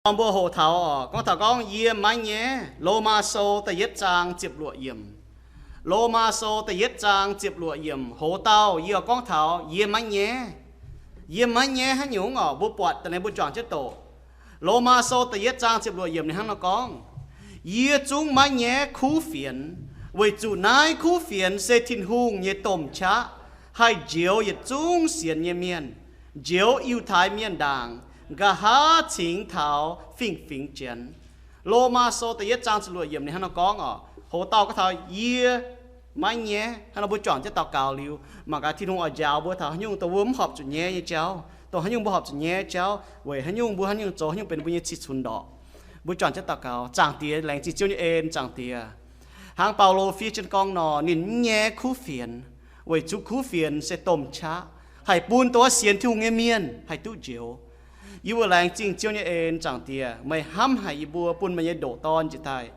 Gorngv mbuo hoqc taux oc, gorngv taux gorngv yie maiv nyaiv. Lomaa Sou da'yietv zaang ziepc luoqc yiemc. Lomaa Sou da'yietv zaang ziepc luoqc yiemc, hoz dauh yie oix gorngv taux yie maiv nyaiv. Yie maiv nyaiv haaix nyungc oc, mbuo buatc da'nyeic mbuo juangc jienv doqc. Lomaa Sou da'yietv zaang ziepc luoqc yiemc ninh hnangv nor gorngv, Yie zungv maiv nyaiv kuv fienx, weic zuqc naaiv kuv fienx se Tin-Hungh nyei domh qaqv, haih njoux yietc zungv sienx nyei mienh, njoux Yiutai Mienh ndaangc, nqa'haav cingx taux fingx-fingx Janx. Lomaa Sou da'yietv zaang ziepc luoqc yiemc ninh hnangv nor gorngv oc, hoz dauh gorngv taux yie maiv nyaiv. Hnangv nor mbuo juangc jienv daux gaux liuz, mangc gaax Tin-Hungh oix njaaux mbuo taux haaix nyungc dongh mbuo mv horpc zuqc nyaiv nyei jauv, dongh haaix nyungc mbuo horpc zuqc nyaiv jauv, weic haaix nyungc mbuo haaix nyungc zoux haaix nyungc benx mbuo nyei cih cunx ndorqc. Mbuo juangc jienv daux gaux. Zaangc Diex, laengz zingh Ziouv nyei en, Zaangc Diex. Hnangv Baulo fiev jienv gorngv nor, ninh mv nyaiv kuv fienx, weic zuqc kuv fienx se domh qaqv, haih bun dongh sienx Tin-Hungh nyei mienh haih duqv njoux. Yie mbuo laengz zingh Ziouv nyei en, Zaangc Diex, meih hnamv haic yie mbuo, bun meih nyei ndoqc Dorn njiec daaih,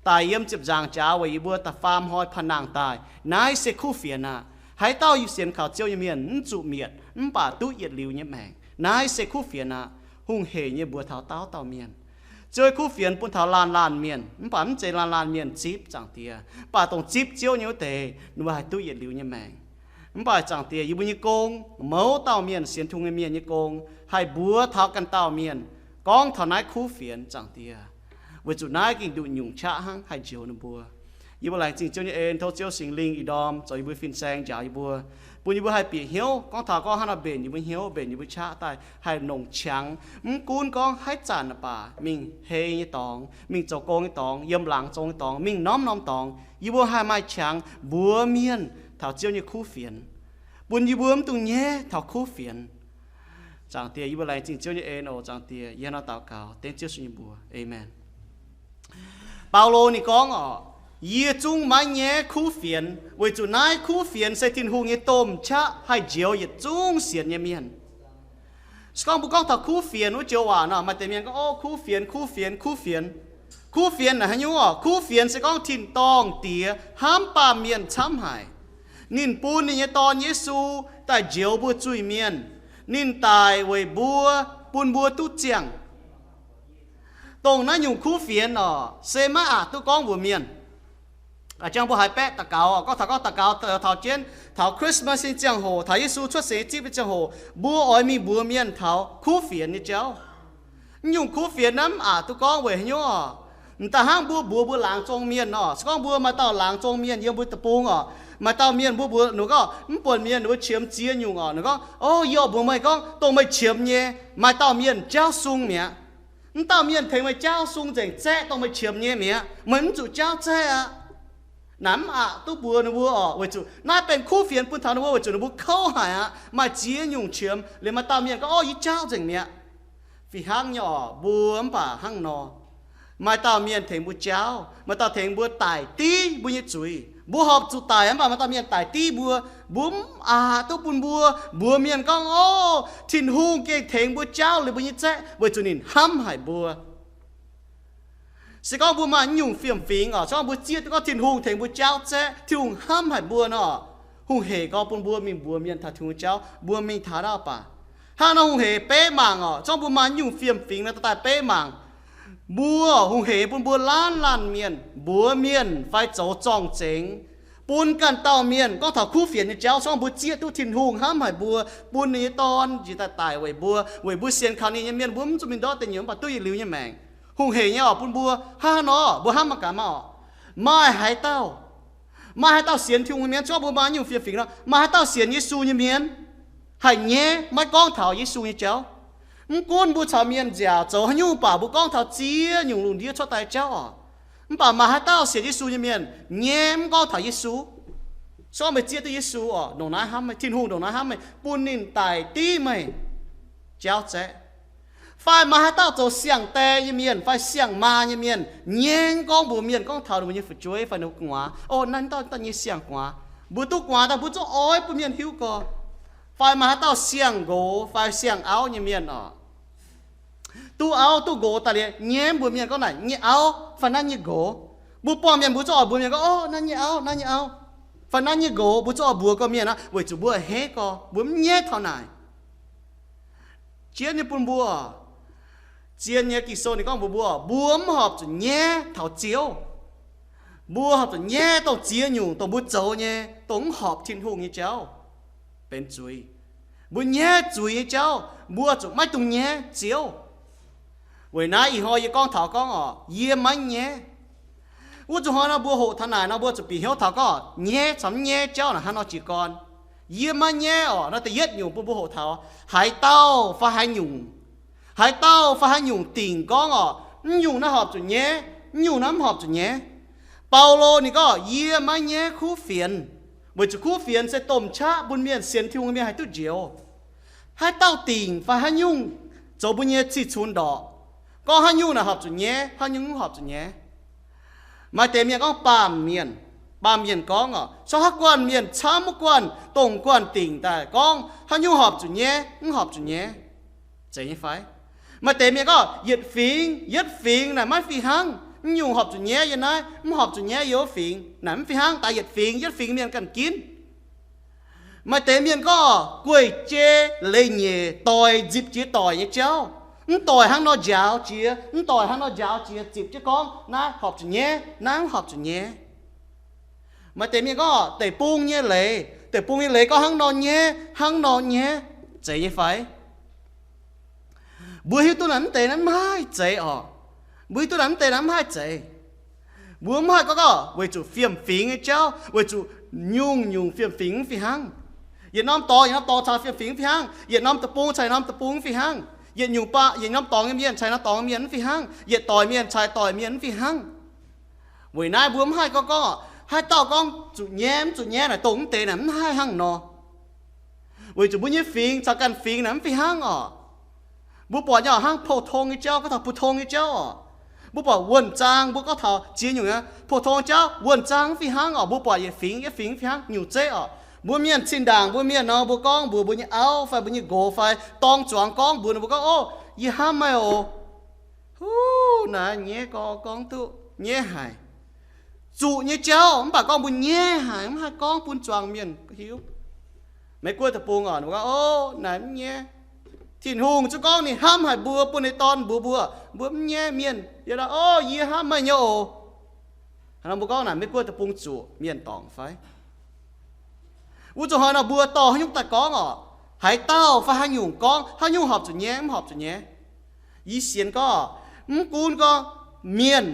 daic yiem ziepc nzaangc jaax weic yie mbuo da'faam hnoi panh nangh daaih. Naaiv se kuv fienx aqv. Haaix dauh sienx kaux Ziouv nyei mienh mv zuqc mietc mv baac duqv yietc liuz nyei maengc. Naaiv se kuv fienx aqv. Hungh heic nyei mbuox taux dauh dauh mienh. Ziouv, kuv fienx bun taux laanh laanh mienh, mv baac mv zeiz laanh laanh mienh zipv, Zaangc Diex, mv baac dongh zipv Ziouv nyei wuov deix ninh mbuo haih duqv yietc liuz nyei maengc. Mv baac Zaangc Diex, yie mbuo nyei gong, mouz dauh mienh sienx Tin-Hungh nyei mienh nyei gong, haih mbuox taux ganh dauh mienh gorngv taux naaiv kuv fienx, Zaangc Diex, weic zuqc naaiv ging-nduqc nyungc qaqv hnangv haih njoux ninh mbuo. Yie mbuo laengz zingh Ziouv nyei en, tov Ziouv Singx Lingh ih ndorm zoux yie mbuo fin-saeng, njaaux yie mbuo, bun yie mbuo haih bieqc hnyouv gorngv taux gorngv hnangv nor mbenc yie mbuo hnyouv, mbenc yie mbuo qaqv daaih haih longc qangx. Mv gunv gorngv haaix zanc baac, mingh hei nyei dorngx, mingh zoux gong nyei dorngx, yiem laangz zong nyei dorngx, mingh norm-norm dorngx, yie mbuo haih maaih qangx mbuox mienh taux Ziouv nyei kuv fienx, bun yie mbuo mv dungx nyaiv taux kuv fienx. Zaangc Diex, yie mbuo laengz zingh Ziouv nyei en oc. Zaangc Diex, yie hnangv nor daux gaux dengv Ziouv Yesu nyei mbuox, aamen. Baulo ninh gorngv oc, Yie zungv maiv nyaiv kuv fienx, weic zuqc naaiv kuv fienx se Tin-Hungh nyei domh qaqv, haih njoux yietc zungv sienx nyei mienh. Se gorngv mbuo gorngv taux kuv fienx wuov joux waac nor, maaih deix mienh gorngv, O, kuv fienx, kuv fienx, kuv fienx. Kuv fienx naaic haaix nyungc oc? Kuv fienx se gorngv tin-dorngh Diex hnamv baamh mienh camv haic. Ninh bun ninh nyei Dorn, Yesu, daaih njoux mbuo zuiz-mienh. Ninh daic weic mbuo, bun mbuo duqv ziangh. Dongh naaiv nyungc kuv fienx oc, se maiv aqc duqv gorngv mbuox mienh. A'jang mbuo haiz baeqv daux gaux, gorngv taux, gorngv daux gaux taux jienv taux Christmas nyei ziangh hoc, taux Yesu cuotv seix zipv nyei ziangh hoc, mbuo oix mingh mbuox mienh taux kuv fienx nyei jauv. Naaiv nyungc kuv fienx naaiv mv aqc duqv gorngv weic haaix nyungc oc? M'daaih hnangv mbuo mbuox mbuo laangz zong mienh oc. Se gorngv mbuo maaih dauh laangz zong mienh yiem mbuo deic-bung oc, maaih dauh mienh mbuo mbuox ninh gorngv, mv buatc mienh ninh mbuo qiemx ziex nyungc oc, ninh gorngv, O, yie oix mbuox meih gorngv, dongh meih qiemx nyei, maaih dauh mienh jaauv sung mi'aqv. Mv dauh mienh tengx meih jaauv sung nzengc zaeqv dongh meih qiemx nyei mi'aqv. Meih mv zuqc jaauv zaeqv aqv. Naaiv mv aqc duqv mbuox ninh mbuo oc, weic zuqc naaiv benx kuv fienx bun taux ninh mbuo, weic zuqc ninh mbuo kouv haic aqv. Maaih ziex nyungc qiemx liuz, maaih dauh mienh gorngv, O, yie jaauv nzengc mi'aqv. Fih hnangv nyei oc, mbuo mv baac hnangv nor. Maaih dauh mienh tengx mbuo jaauv, maaih dauh tengx mbuo daic div mbuo nyei zuiz. Mbuo horpc zuqc daic, mv baac maaih dauh mienh daic div mbuo. Mbuo mv aqc duqv bun mbuo mbuox mienh gorngv, O, Tin-Hungh gengh tengx mbuo jaauv liuz mbuo nyei zaeqv, weic zuqc ninh hnamv haic mbuo. Se gorngv mbuo maaih naaiv nyungc fiem-fingx oc, se gorngv mbuo zieqv duqv gorngv Tin-Hungh tengx mbuo jaauv zaeqv, Tin-Hungh hnamv haic mbuo nor, hungh heic gorngv bun mbuo mingh mbuox mienh taux Tin-Hungh jauv, mbuo mingh taux ndau baac. Hnangv nor hungh heic beiv mangc oc, se gorngv mbuo maaih naaiv nyungc fiem-fingx nor, daaih beiv mangc. Mbuo hungh heic bun mbuo laanh laanh mienh mbuox mienh fai zoux zorng-zengx bun ganh dauh mienh gorngv taux kuv fienx nyei jauv, se gorngv mbuo zieqv duqv Tin-Hungh hnamv haic mbuo, bun ninh nyei Dorn njiec daaih daic weic mbuo, weic mbuo sienx kaux ninh nyei mienh, mbuo mv zuqc mingh ndortv deic nyuoqc, mv baac duqv yietc liuz nyei maengc. Hungh heic nyei oc, bun mbuo hnangv haaix nor, mbuo hnamv mangc gaax maah oc. Maaih haaix dauh, maaih haaix dauh sienx Tin-Hungh nyei mienh, se gorngv mbuo maaih naaiv nyungc fiem-fingx nor, maaih haaix dauh sienx Yesu nyei mienh haih nyaiv maiv gorngv taux Yesu nyei jauv? Mv gunv mbuo caux mienh nziaauc zoux haaix nyungc baac mbuo gorngv taux ziex nyungc lungh ndiev cuotv daaih jauv oc, mv baac maaih haaix dauh sienx Yesu nyei mienh nyaiv mv gorngv taux Yesu? Se gorngv meih zieqv duqv Yesu oc, ndongc naaiv hnamv meih, Tin-Hungh ndongc naaiv hnamv meih, bun ninh daic div meih, jauv zaeqv. Fai maaih haaix dauh zoux siang-die nyei mienh fai siang-maa nyei mienh nyaiv gorngv mbuox mienh gorngv taux ninh mbuo nyei fu'jueiv fai ninh mbuo gu'nguaaz, O, naaiv dauh, dauh nyei siang-gu'nguaaz. Mbuo duqv gu'nguaaz daaih mbuo zungv oix bun mienh hiuv gorx. Fai maaih haaix dauh siang-nqox fai siang-auv nyei mienh oc, duqv auv duqv nqox daaih liuz nyaiv mbuox mienh gorngv naaic nyei auv fai naaiv nyei nqox. Mbuo buangh mienh mbuo zungv oix mbuox mienh gorngv, O, naaiv nyei auv, naaiv nyei auv, fai naaiv nyei nqox. Mbuo zungv oix mbuox gorx mienh aqv, weic zuqc mbuo a'hneiv gorx, mbuo mv nyaiv taux naaic. Jienv nyei bun mbuo Zien nyei Ging-Sou ninh gorngv mbuox mbuo, mbuo mv horpc zuqc nyaiv taux Ziouv. Mbuo horpc zuqc nyaiv dongh ziex nyungc, dongh mbuo zoux nyei, dongh mv horpc Tin-Hungh nyei jauv benx zuiz. Mbuo nyaiv zuiz nyei jauv, mbuo zuqc maiv dungx nyaiv Ziouv. Weic naaiv ih hnoi yie gorngv taux gorngv oc, yie maiv nyaiv. Wuov zuqc hnoi nor mbuo hoqc taux naaic nor mbuo zuqc bieqc hnyouv taux gorngv nyaiv caux mv nyaiv jauv naaic haaix nor jiez gorn. Yie maiv nyaiv oc. Nor da'yietv nyungc bun mbuo hoqc taux haaix dauh fai haaix nyungc, haaix dauh fai haaix nyungc dingc gorngv oc, mv nyungc naaiv horpc zuqc nyaiv, mv nyungc naaiv mv horpc zuqc nyaiv. Baulo ninh gorngv, yie maiv nyaiv kuv fienx, weic zuqc kuv fienx se domh qaqv bun mienh sienx Tin-Hungh mienh haih duqv njoux. Haaix dauh dingc fai haaix nyungc zoux mbuo nyei cih cunx ndorqc, gorngv haaix nyungc naaic horpc zuqc nyaiv, haaix nyungc mv horpc zuqc nyaiv. Maaih deix mienh gorngv baamh mienh, baamh mienh gorngv oc, se haaix guanh mienh camv wuov guanh, dongh guanh dingc daaih gorngv haaix nyungc horpc zuqc nyaiv, mv horpc zuqc nyaiv, zeiz nyei fai? Maaih deix mienh gorngv yietc fingx yietc fingx naaic maiv fih hnangv, mv nyungc horpc zuqc nyaiv yiem naaiv, mv horpc zuqc nyaiv yiem wuov fingx, naaic mv fih hnangv, daaih yietc fingx yietc fingx mienh ganh ginv. Maaih deix mienh gorngv gueic jei leiz-nyeic doic nzipc jiex doic nyei jauv, mv doic hnangv nor njaaux jiex, mv doic hnangv nor njaaux jiex, zipc jienv gorngv naaiv horpc zuqc nyaiv, naaiv mv horpc zuqc nyaiv. Maaih deix mienh gorngv deic-bung nyei leiz, deic-bung nyei leiz gorngv hnangv nor nyaiv, hnangv nor nyaiv, zeiz nyei fai? Mbuo hiuv duqv naaic mv deix naaiv mv haih zeiz oc. Mbuo hiuv duqv naaic mv deix naaiv mv haih zeiz. Mbuo mv haih gorngv gorngv weic zuqc fiem-fingx nyei jauv, weic zuqc nyungc-nyungc fiem-fingx mv fih hnangv. Yietc norm dorngx yietc norm dorngx caux fiem-fingx mv fih hnangv. Yietc norm deic-bung caux yietc norm deic-bung mv fih hnangv. Yietc nyungc baac yietc norm dorngx nyei mienh caux norm dorngx nyei mienh mv fih hnangv. Yietc doic mienh caux doic mienh mv fih hnangv. Weic naaiv mbuo mv haih gorngv gorngv haaix dauh gorngv zuqc nyaiv mv zuqc nyaiv naaic dongh mv deix naaic mv haih hnangv nor. Weic zuqc mbuo nyei fingx caux ganh fingx naaic mv fih hnangv oc. Mbuo buatc nyei oc hnangv pou-tong nyei jauv, gorngv taux pou-tong nyei jauv oc. Mbuo buatc wuonh zaang, mbuo gorngv taux ziex nyungc nyei pou-tong jauv, wuonh zaang mv fih hnangv oc. Mbuo buatc yietc fingx yietc fingx mv fih hnangv nyungc zeiv oc. Mbuo mienh zinh ndaangc mbuo mienh nor, mbuo gorngv mbuox mbuo nyei auv fai mbuo nyei nqox fai dorng zuangx gorngv mbuox ninh mbuo gorngv, Ov, yie hnamv meih oc. Huv, naaiv nyaiv gorx gorngv duqv nyaiv haic. Zuqc nyei jauv mv baac gorngv mbuo nyaiv haic, mv haih gorngv bun zuangx mienh hiuv. Maiv guoqv deic-bung oc, ninh mbuo gorngv, Ov, naaic mv nyaiv. Tin-Hungh zungv gorngv ninh hnamv haic mbuo, bun ninh Dorn mbuox mbuo, mbuo mv nyaiv mienh, yie, Ov, yie hnamv meih nyei oc. Hnangv nor mbuo gorngv naaic Meiv Guoqv deic-bung zuqc mienh dorngc fai? Wuov zuqc hnoi nor mbuo dorh haaix nyungc daaih gorngv oc, haaix dauh fai haaix nyungc gorngv, haaix nyungc horpc zuqc nyaiv, mv horpc zuqc nyaiv. Yie sienx gorngv, mv gunv gorngv mienh,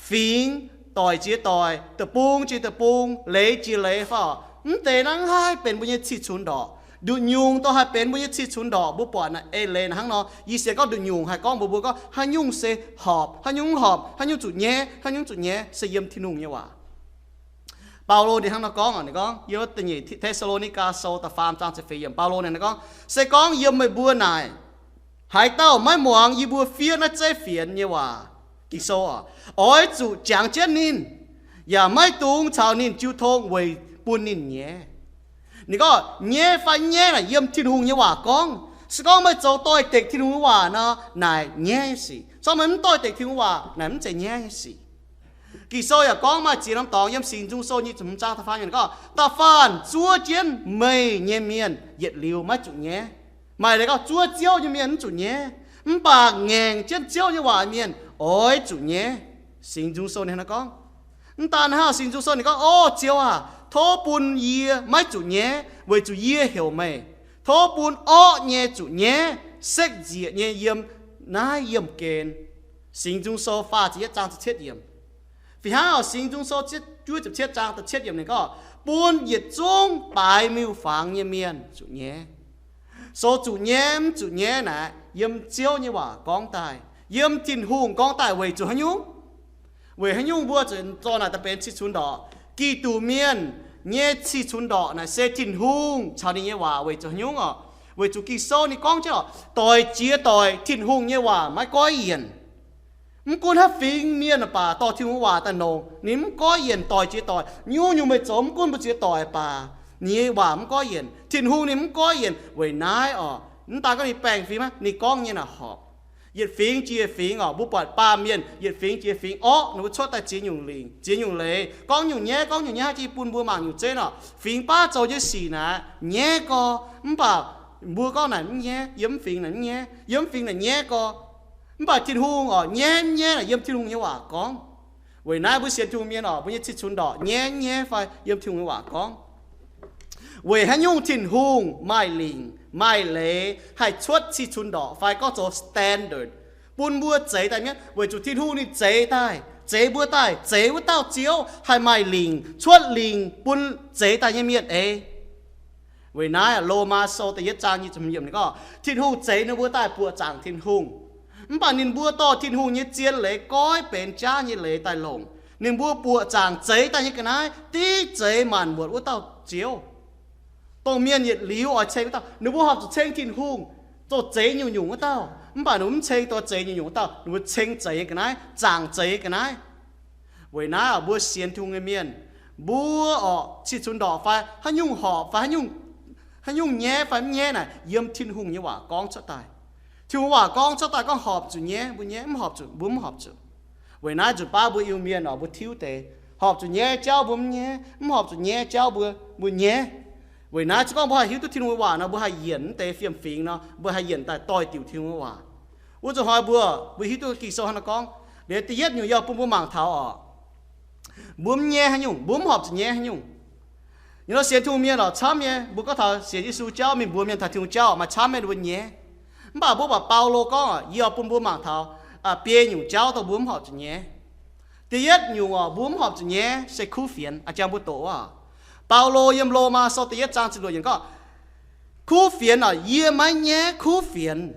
fingx, doic jiex doic, deic-bung jiex deic-bung, leiz jiex leiz fai oc, mv deix naaiv mv haih benx mbuo nyei cih cunx ndorqc. Nduqc nyungc dongh haih benx mbuo nyei cih cunx ndorqc, mbuo buatc naaiv eix leiz naaiv hnangv nor. Yie sienx gorngv nduqc nyungc haih gorngv mbuox mbuo gorngv haaix nyungc se horpc, haaix nyungc mv horpc, haaix nyungc zuqc nyaiv, haaix nyungc zuqc nyaiv, se yiem Tin-Hungh nyei waac. Baulo ninh hnangv nor gorngv, ninh gorngv yiem wuov da'nyeic Te^saa^lo^ni^gaa Sou da'faam zaang ziepc feix yiemc, Baulo ninh gorngv, Se gorngv yiem meih mbuo naaic haaix dauh maiv muangx yie mbuo fiev naaiv zeiv fienx nyei waac, Ging-Sou oc, oix zuqc jangx jienv ninh, yaac maiv dungx caux ninh jiu tong weic bun ninh nyaiv. Ninh gorngv nyaiv fai nyaiv naaic yiem Tin-Hungh nyei waac gorngv. Se gorngv meih zoux doix-dekc Tin-Hungh nyei waac nor, naaic nyaiv nyei sic. Se gorngv meih mv doix-dekc Tin-Hungh waac, naaic mv zeiz nyaiv nyei sic. Ging-Sou yaac gorngv maaih ziex norm dorngx yiem Singx Nzung Sou nyic ziepc hmz zaang da'faam yiemc gorngv, Da'faanh zuov jienv meih nyei mienh yietc liuz maiv zuqc nyaiv. Maaih leiz gorngv zuov Ziouv nyei mienh mv zuqc nyaiv, mv baac ngaengc jienv Ziouv nyei waac mienh oix zuqc nyaiv. Singx Nzung Sou ninh hnangv nor gorngv. Mv daan hnangv, Singx Nzung Sou ninh gorngv, O Ziouv aac, tov bun yie maiv zuqc nyaiv weic zuqc yie heuc meih. Tov bun orqv nyei zuqc nyaiv, sekv nzieqc nyei yiem naaiv yiemh gen. Singx Nzung Sou faah ziepc yietv zaang da'cietv yiemc. Fih hnangv oc, Singx Nzung Sou juov ziepc cietv zaang da'cietv yiemc ninh gorngv, Bun yietc zungv baaix miuc-fangx nyei mienh zuqc nyaiv. Sou zuqc nyaiv mv zuqc nyaiv naaic, yiem Ziouv nyei waac gorngv daaih, yiem Tin-Hungh gorngv daaih. Weic zuqc haaix nyungc? Weic haaix nyungc mbuo zuqc zorqv naaic daaih benx cih cunx ndorqc? Giduc mienh nyei cih cunx ndorqc naaic se Tin-Hungh caux ninh nyei waac. Weic zuqc haaix nyungc oc? Weic zuqc Ging-Sou ninh gorngv jienv oc, doic jiex doic Tin-Hungh nyei waac maiv goiv yienc. Mv gunv haaix fingx mienh baac dorh Tin-Hungh waac daaih nongc, ninh mv goiv yienc. Doic jiex doic, nyungc-nyungc meih zoux mv gunv mbu'ziex doic baac, ninh nyei waac mv goiv yienc. Tin-Hungh ninh mv goiv yienc. Weic naaiv oc, mv daan gorngv ninh baengh fingx maiv, ninh gorngv nyei naaic horpc. Yietc fingx jiex yietc fingx oc, mbuo buatc baamh mienh yietc fingx jiex fingx orqv, ninh mbuo cuotv daaih ziex nyungc lingc, ziex nyungc leiz, gorngv nyungc nyaiv, gorngv nyungc nyaiv, haih jienv bun mbuo mangc nyungc zeiv oc. Fingx baav zoux nyei sic naaic nyaiv gorx, mv baac mbuo gorngv naaic mv nyaiv, yiem mv fingx naaic mv nyaiv, yiem mv fingx naaic nyaiv gorx. Mv baac Tin-Hungh oc, nyaiv mv nyaiv naaic yiem Tin-Hungh nyei waac gorngv. Weic naaiv mbuo sienx Tin-Hungh mienh oc, mbuo nyei cih cunx ndorqc nyaiv mv nyaiv fai yiem Tin-Hungh nyei waac gorngv. Weic haaix nyungc Tin-Hungh maaih lingc maaih leiz haih cuotv cih cunx ndorqc fai gorngv zoux standard bun mbuo zeix daaih mi'aqv? Weic zuqc Tin-Hungh ninh zeix daaih, zeix mbuo daaih, zeix wuov dauh Ziouv haih maaih lingc, cuotv lingc bun zeix daaih nyei mienh eix. Weic naaiv Lomaa Sou da'yietv zaang nyic ziepc hmz yiemc ninh gorngv, Tin-Hungh zeix ninh mbuo daaih buoqc zaangc Tin-Hungh. Mv baac ninh mbuo dorh Tin-Hungh nyei zien leiz goiv benx jaav nyei leiz daaih longc. Ninh mbuo buoqc zaangc zeix daaih nyei ga'naaiv div zeix maanc muotc wuov dauh Ziouv. Dongh mienh yietc liuz oix ceng wuov dauh, ninh mbuo horpc zuqc ceng Tin-Hungh zoux zeix nyungc-nyungc wuov dauh. Mv baac ninh mbuo mv ceng dongh zeix nyungc-nyungc wuov dauh, ninh mbuo ceng zeix nyei ga'naaiv, zaangc zeix nyei ga'naaiv. Weic naaiv mbuo sienx Tin-Hungh nyei mienh, mbuo orqc, cih cunx ndorqc fai haaix nyungc horpc fai haaix nyungc nyaiv fai mv nyaiv naaic yiem Tin-Hungh nyei waac gorngv cuotv daaih. Tin-Hungh waac gorngv cuotv daaih gorngv horpc zuqc nyaiv mbuo nyaiv, mv horpc zuqc mbuo mv horpc zuqc. Weic naaiv nzunc baav mbuo Iu-Mienh oc, mbuo tiuv deix, horpc zuqc nyaiv jauv mbuo mv nyaiv, mv horpc zuqc nyaiv jauv mbuo, mbuo nyaiv. Weic naaiv se gorngv mbuo haih hiuv duqv Tin-Hungh nyei waac nor, mbuo haih yienc mv deix fiem-fingx nor, mbuo haih yienc daaih doix-diuc Tin-Hungh nyei waac. Wuov zuqc hnoi mbuo, mbuo hiuv duqv Ging-Sou hnangv naaiv gorngv. Liuz da'yietv nyungc yie bun mbuo mangc taux oc, mbuo mv nyaiv haaix nyungc, mbuo mv horpc zuqc nyaiv haaix nyungc. Ninh nor sienx Tin-Hungh mienh oc, camv nyei, mbuo gorngv taux sienx Yesu jauv mingh mbuox mienh taux Tin-Hungh jauv maaih camv mienh mbuo nyaiv. Mv baac mbuo buatc Baulo gorngv oc, yie bun mbuo mangc taux biei nyungc jauv dongh mbuo mv horpc zuqc nyaiv. Da'yietv nyungc oc, mbuo mv horpc zuqc nyaiv se kuv fienx, a'jang mbuo doqc wuov. Baulo yiem Lomaa Sou da'yietv zaang ziepc luoqc yiemc gorngv, kuv fienx oc, yie maiv nyaiv kuv fienx.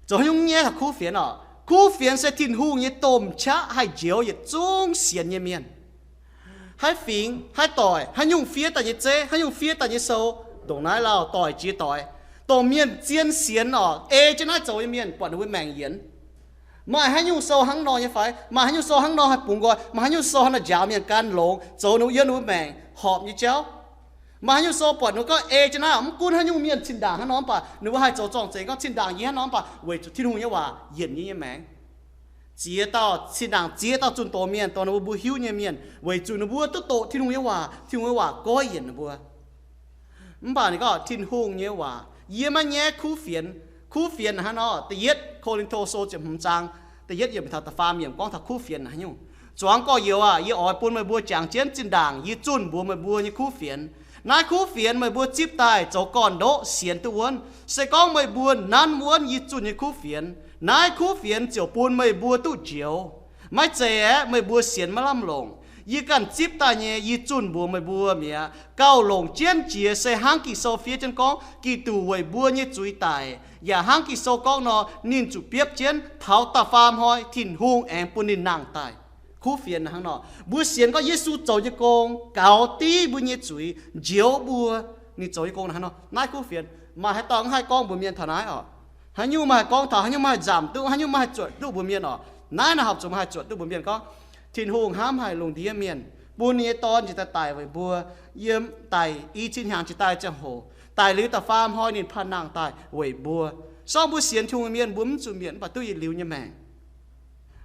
Zoux haaix nyungc nyaiv taux kuv fienx oc? Kuv fienx se Tin-Hungh nyei domh qaqv haih njoux yietc zungv sienx nyei mienh. Haaix fingx, haaix doic, haaix nyungc fiev daaih nyei zeiv, haaix nyungc fiev daaih nyei sou, ndongc naaiv lauh doic jiex doic, dongh mienh zien sienx oc, ei jienv naaiv zoux nyei mienh buatc ninh mbuo maengc yienx. Maaih haaix nyungc sou hnangv nor nyei fai? Maaih haaix nyungc sou hnangv nor haih bungx nqoi? Maaih haaix nyungc sou hnangv nor njaaux mienh gan longx, zoux ninh mbuo yiem ninh mbuo maengc horpc nyei jauv? Maaih haaix nyungc sou buatc ninh mbuo gorngv ei jienv naaiv, mv gunv haaix nyungc mienh zinh ndaangc hnangv nor mv baac ninh mbuo haih zoux zorng-zengx gorngv zinh ndaangc yie hnangv nor mv baac weic zuqc Tin-Hungh nyei waac yienc yie nyei maengc. Ziex dauh zinh ndaangc, ziex dauh zunh doz mienh, dongh ninh mbuo mbuo hiuv nyei mienh, weic zuqc ninh mbuo duqv doqc Tin-Hungh nyei waac, Tin-Hungh nyei waac goiv yienc ninh mbuo. Mv baac ninh gorngv Tin-Hungh nyei waac, yie maiv nyaiv kuv fienx. Kuv fienx hnangv nor, da'yietv Ko^lin^to Sou ziepc hmz zaang da'yietv yiemc taux da'faam yiemc gorngv taux kuv fienx haaix nyungc. Zuangx gorx-youz aah, yie oix bun meih mbuo jangx jienv zinh ndaangc yie zunh mbuox meih mbuo nyei kuv fienx. Naaiv kuv fienx meih mbuo zipv daaih zoux gorn-ndoqv sienx duqv wuonv. Se gorngv meih mbuo nanv wuonv yie zunh nyei kuv fienx, naaiv kuv fienx ziouc bun meih mbuo duqv njoux. Maiv zeiz aeqv, meih mbuo sienx maiv lamh longc. Yie ganh zipv daaih nyei yie zunh mbuox meih mbuo mi'aqv. Gauh longc jienv jiex se hnangv Ging-Sou fiev jienv gorngv, Giduc weic mbuo nyei zuiz daic, yaac hnangv Ging-Sou gorngv nor, ninh zuqc biopv jienv taux da'faam hnoi Tin-Hungh aengx bun ninh nangh daaih. Kuv fienx hnangv nor, mbuo sienx gorngv Yesu zoux nyei gong gaux div mbuo nyei zuiz, njoux mbuo. Ninh zoux nyei gong hnangv nor, naaiv kuv fienx. Maaih haaix dauh mv haih gorngv mbuox mienh taux naaiv oc? Haaix nyungc maaih haih gorngv taux, haaix nyungc maaih haih zamc duqv, haaix nyungc maaih haih zuotc duqv mbuox mienh oc? Naaiv naaiv horpc zuqc maaih haih zuotc duqv mbuox mienh gorngv, Tin-Hungh hnamv haic lungh ndiev mienh, bun ninh nyei Dorn njiec daaih daic weic mbuo, yiem daic i cin hnyangx njiec daaih ziangh hoc, daic liuz da'faam hnoi ninh panh nangh daaih weic mbuo. Sorng mbuo sienx Tin-Hungh mienh mbuo mv zuqc mietc mv baac duqv yietc liuz nyei maengc.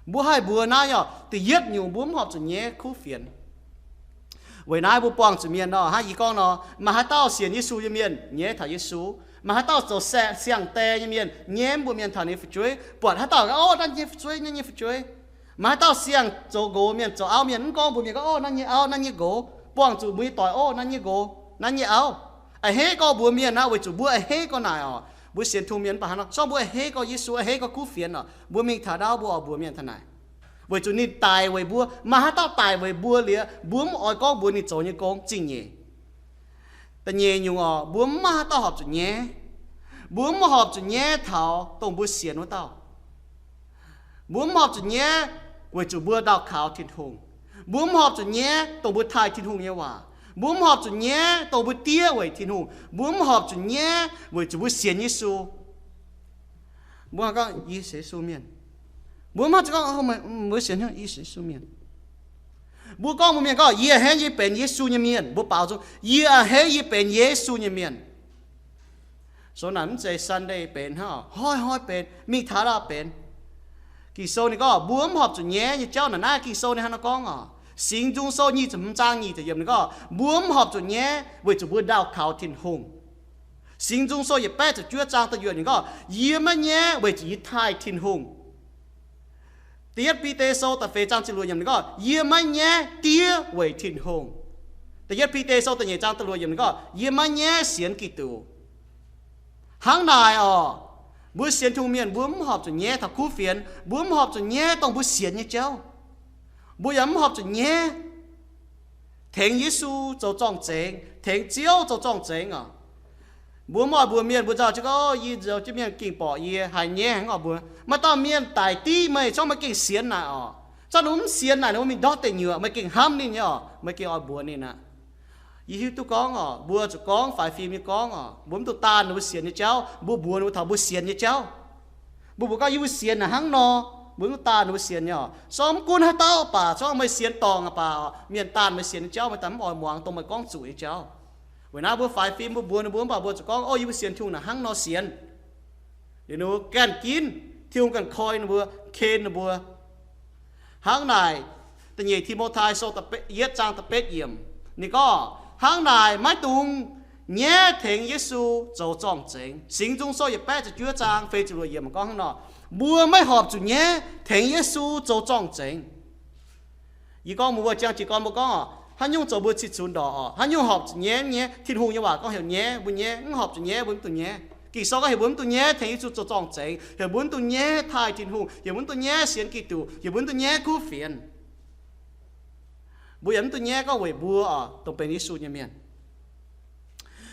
Mbuo haih mbuox naaiv oc, da'yietv nyungc mbuo mv horpc zuqc nyaiv kuv fienx. Weic naaiv mbuo buangh zuqc mienh nor, hnangv yie gorngv nor, maaih haaix dauh sienx Yesu nyei mienh nyaiv taux Yesu. Maaih haaix dauh zoux siang-die nyei mienh nyaiv mbuox mienh taux ninh nyei fu'jueiv, buatc haaix dauh gorngv, Orv, naaiv nyei fu'jueiv, naaiv nyei fu'jueiv. Maaih haaix dauh siang zoux nqox mienh, zoux auv mienh, mv gorngv mbuox mienh gorngv, Orv, naaiv nyei auv, naaiv nyei nqox. Buangh zuqc mbuo nyei doic, Orv, naaiv nyei nqox, naaiv nyei auv. A'hneiv gorngv mbuox mienh naaiv weic zuqc mbuo a'hneiv gorngv naaic oc. Mbuo sienx Tin-Hungh mienh mv baac hnangv nor, sorng mbuo a'hneiv gorngv Yesu, a'hneiv gorngv kuv fienx oc. Mbuo mingh taux ndau mbuo oix mbuox mienh taux naaic, weic zuqc ninh daic weic mbuo. Maaih haaix dauh daic weic mbuo liuz, mbuo mv oix gorngv mbuox ninh zoux nyei gong zingh nyeic. Da'nyeic nyungc oc, mbuo mv maaih haaix dauh horpc zuqc nyaiv. Mbuo mv horpc zuqc nyaiv taux dongh mbuo sienx wuov dauh. Mbuo mv horpc zuqc nyaiv weic zuqc mbuo ndau kaux Tin-Hungh. Mbuo mv horpc zuqc nyaiv dongh mbuo taaih Tin-Hungh nyei waac. Mbuo mv horpc zuqc nyaiv dongh mbuo diev weic Tin-Hungh. Mbuo mv horpc zuqc nyaiv weic zuqc mbuo sienx Yesu. Mbuo gorngv, Yie sienx Yesu mienh. Mbuo mv zuqc gorngv, Mbuo sienx, yie sienx Yesu mienh. Mbuo gorngv mbuox mienh gorngv, Yie a'hneiv yie benx Yesu nyei mienh. Mbuo baaux nzung, Yie a'hneiv yie benx Yesu nyei mienh. Sou naaic mv zeiz Sunday benx hnangv, hnoi-hnoi benx, mingh taux lauh benx. Ging-Sou ninh gorngv mbuo mv horpc zuqc nyaiv nyei jauv naaic, naaiv Ging-Sou ninh hnangv naaiv gorngv oc. Singx Nzung Sou nyic ziepc hmz zaang nyic ziepc yiemc ninh gorngv, mbuo mv horpc zuqc nyaiv weic zuqc mbuo ndau kaux Tin-Hungh. Singx Nzung Sou yietc baeqv ziepc juov zaang da'yuoqc ninh gorngv, Yie maiv nyaiv weic zuqc yie taaih Tin-Hungh. Da'yietv Bide Sou da'feix zaang ziepc luoqc yiemc ninh gorngv, yie maiv nyaiv diev weic Tin-Hungh. Da'yietv Bide Sou da'nyeic zaang da'luoqc yiemc ninh gorngv, yie maiv nyaiv sienx Giduc. Hnangv naaic orqc, mbuo sienx Tin-Hungh mienh mbuo mv horpc zuqc nyaiv taux kuv fienx, mbuo mv horpc zuqc nyaiv dongh mbuo sienx nyei jauv. Mbuo yaac mv horpc zuqc nyaiv tengx Yesu zoux zorng-zengx, tengx Ziouv zoux zorng-zengx orqc. Mbuo mv oix mbuox mienh, mbuo nzauh jienv gorngv, yie nzauh jienv mienh gengh borqc yie, haiz nyaiv hnangv oix mbuox. Maaih dauh mienh daic div meih, zorqv meih gengh sienx naaic orqc. Zorqv ninh mv sienx naaic, ninh mbuo mingh ndortv deic nyuoqc, meih gengh hnamv ninh nyei orqc, meih gengh oix mbuox ninh aqv. Yie hiuv duqv gorngv orqc, mbuo zuqc gorngv faix fim nyei gorngv orqc, mbuo mv dungx daanh ninh mbuo sienx nyei jauv, mbuo mbuox ninh mbuo taux mbuo sienx nyei jauv. Mbuo mbuox gorngv yie mbuo sienx naaic hnangv nor, mbuo mv dungx daanh ninh mbuo sienx nyei orqc. Sorng mv gunv haaix dauh baac, sorng meih sienx dorngc aqv baac, mienh daanh meih sienx nyei jauv, meih daaih mv oix muangx dongh meih gorngv zuqc nyei jauv. Weic naaiv mbuo faix fim mbuo mbuox ninh mbuo mv baac mbuo zuqc gorngv, o, yie mbuo sienx Tin-Hungh naaic hnangv nor sienx. Liuz ninh mbuo ganh ginv, Tin-Hungh ganh koi ninh mbuo, ken ninh mbuo. Hnangv naaic, da'nyeic Ti^mo^tai Sou da'betv, yietv zaang da'betv yiemc, ninh gorngv, hnangv naaic maiv dungx nyaiv tengx Yesu zoux zorng-zengx. Singx Nzung Sou yietc baeqv ziepc juov zaang feix ziepc luoqc yiemc gorngv hnangv nor, mbuo maiv horpc zuqc nyaiv tengx Yesu zoux zorng-zengx. Yie gorngv mbuo, mbuo jangx jiez gorn mbuo gorngv, haaix nyungc zoux mbuo cih cunx ndorqc orqc? Haaix nyungc horpc zuqc nyaiv? Nyaiv, Tin-Hungh nyei waac gorngv heuc nyaiv, mbuo nyaiv, mv horpc zuqc nyaiv, mbuo mv dungx nyaiv. Ging-Sou gorngv heuc mbuo mv dungx nyaiv tengx Yesu zoux zorng-zengx, heuc mbuo mv dungx nyaiv taaih Tin-Hungh, heuc mbuo mv dungx nyaiv sienx Giduc, heuc mbuo mv dungx nyaiv kuv fienx. Mbuo yaac mv dungx nyaiv gorngv weic mbuo orqc, dongh benx Yesu nyei mienh.